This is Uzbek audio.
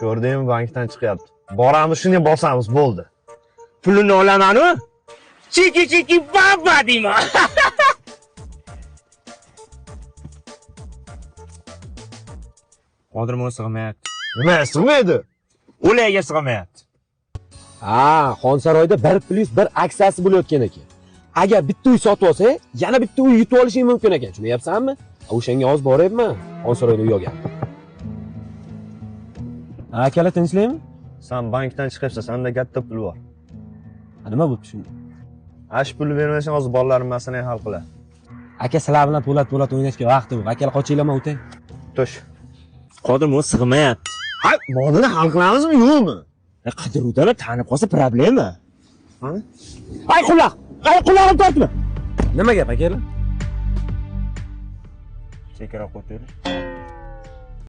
Ko'rdingmi, bankdan chiqyapti. Boramiz, shuni bosamiz, bo'ldi. Pulini olaman-u. Chiki chiki baba deyman. Qodir mo'l sig'mayapti. Nima sig'maydi? O'laga sig'mayapti. Ha, Xonsaroyda 1+1 aksiyasi bo'layotgan ekan. Agar bitta uy sotib olsang, yana bitta uy yutib olishing mumkin ekan. Tushunyapsanmi? O'shanga hozir boryapman. Xonsaroyda uy olgan. Akalar tinchlikmi? Sen bankdan chiqyapsan, senda katta pul bor. Nima bo'pti shunda? Ash pulni bermasang hozir bolalarim masalani hal qiladi. Aka, sizlar bilan po'lat o'ynashga vaqti yo'q. Akalar qochinglar, men o'tay. Tush. Qodir mo'l sig'mayapti. Ha, molini hal qilamizmi, yo'qmi? Qidiruvdan tanib qolsa problema. Qani? Ay quloq, ay qulog'im tortma. Nima gap akalar? Chekroq o'tir.